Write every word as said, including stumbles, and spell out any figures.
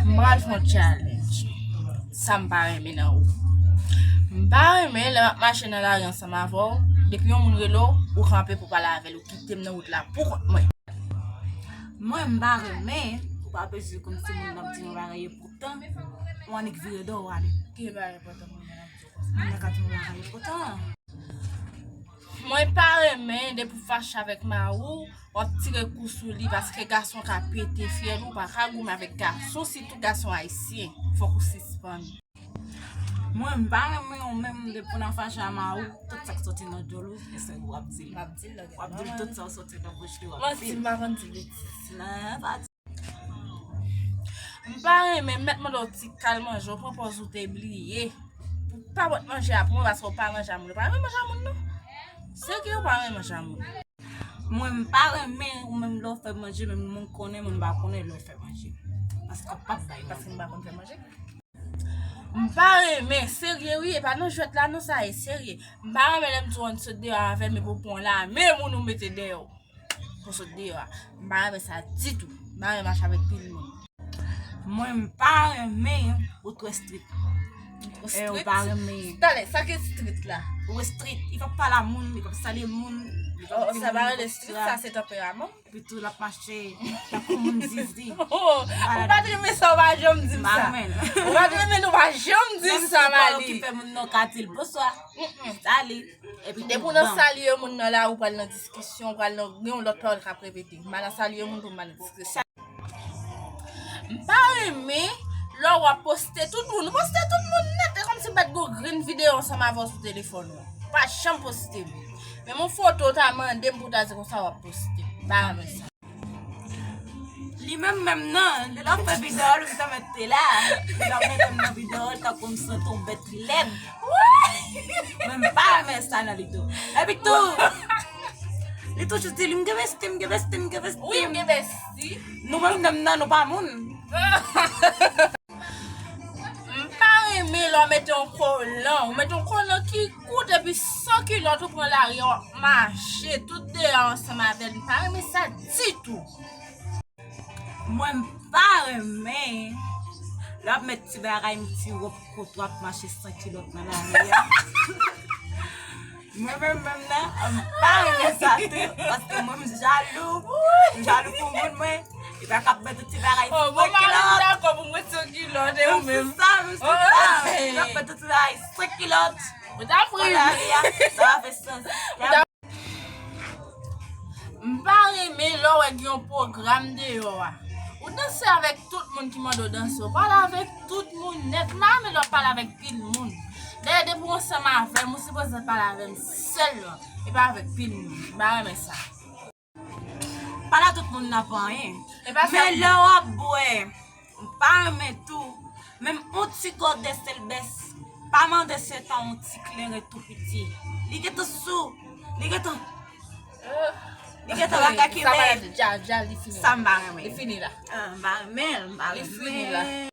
M pral fè yon challenge. Sa m pa renmen nan ou. M pa renmen lè m ap mache nan lari ansanm avè w, depi yon moun rele w, ou kanpe pou pale avè l, ou kite m nan wout la pou kont mwen. Mwen, m pa renmen, ou pa bezwen konn si moun nan ap di yon bagay enpòtan, ou annik vire do w ale. Ki bagay enpòtan moun nan ap di w konsa? Moun nan ka di yon bagay enpòtan. Mwen pa renmen depi w fache avèk mari w, w ap tire kou sou li, paske gason ka pete fyèl ou, pa ka goumen avèk gason, sitou gason ayisyen. Fòk ou sispann. Mwen, m pa renmen ou menm depi w nan fache a mari w, tout sa k soti nan dyòl ou, se w ap di l. W ap di l tout sa w soti nan bouch li, w ap di l. Manti, m pa konn di betiz. Non, pa M pa renmen m mèt mande w ti kal manje, w pran pòz ou te bliye. Pou pa pot manje a pou mwen, paske w pa manje a moun. Ou pa renmen manje a moun, non. Serye, ou pa renmen manje a moun. Mwen, m pa renmen ou menm lè w fè manje, menm moun konnen, moun pa konnen lè w fè manje. Paske w p ap bay manje. Paske m pa konn fè manje. M pa renmen, serye wi, e pa nan jwèt la non sa ye, serye. M pa renmen lè m di w ann sot deyò avè m, epi w pran lame moun ou mete dèyè w. Pou sot deyò a. M pa renmen sa ditou. M pa renmen mache avèk pil moun. Mwen, m pa renmen ou twò strit. Ou pa renmen. Talè, sa ki strit la? Ou strit. Li p ap pale a moun, li p ap salye moun, li p ap di moun bonswa. Sa pa rele strit, sa se tanperaman. Epi tou, l ap mache tankou moun zizi. Ou pa t renmen sa, ou pa janm di m sa. Ou pa t renmen, ou pa janm di m sa, Mali. Menm si w pa okipe moun nan, w ka di l bonswa. Sali. Epi depi w nan salye moun nan la, ou pral nan diskisyon, ou pral nan gen yon lòt pawòl k ap repete. M pa nan salye moun pou m pa nan diskisyon. M pa renmen lè w ap poste tout moun. Ou poste tout moun nèt. E kòmsi m pa t gon grenn videyo ansanm avè w sou telefòn ou. Ou pa janm poste m. Menm yon foto w ta mande m pou w ta di konsa w ap poste. M pa renmen sa. Li menm menm nan, lè l ap fè videyo, li ta mèt te la. Lè l ap mete m nan videyo, l ta konn santi yon bèt lèd. Men m pa renmen sa nan li tou. Epi tou, li toujou di li, "M gen besti, m gen besti, m gen besti." Wi, m gen besti. Nou menm menm nan, nou pa moun. M pa renmen lè w mete yon kolan. Ou mete yon kolan ki kout epi san kilòt ou pran lari a w ap mache tout deyò ansanm avè l. M pa renmen sa ditou. Mwen m pa renmen lè w ap met ti bagay, m ti wòb kout w ap mache san kilòt nan lari a. Mwen menm menm nan, m pa renmen sa tou, paske mwen m jalou. M jalou pou moun mwen. Li pa ka ap met ti bagay san kilòt. Bon, mwen dakò pou mwen san kilòt, e ou menm? Menm si sa, menm si sa. Li ap met ti bagay san kilòt. Ou ta pri. Nan lari a, sa pa fè sans. M pa renmen lè w wè gen yon pwogram deyò a. Ou danse avèk tout moun ki mande w danse. Ou pale avèk tout moun nèt. M pa renmen lè w pale avèk pil moun. Dayè, depi w ansanm avè m, ou sipoze pale avè m sèlman. E pa avèk pil moun. M pa renmen sa. Pa la tout moun nan pa anyen. Men lè w ap bwè, m pa renmen tou. Menm yon ti gòdè sèlbès, pa mande se ta yon ti kleren tou piti. Li gentan sou, li gentan, li gentan pa kakile. Sa m pa renmen. Li fini la. Ah, m pa renmen, m pa renmen. Li fini la.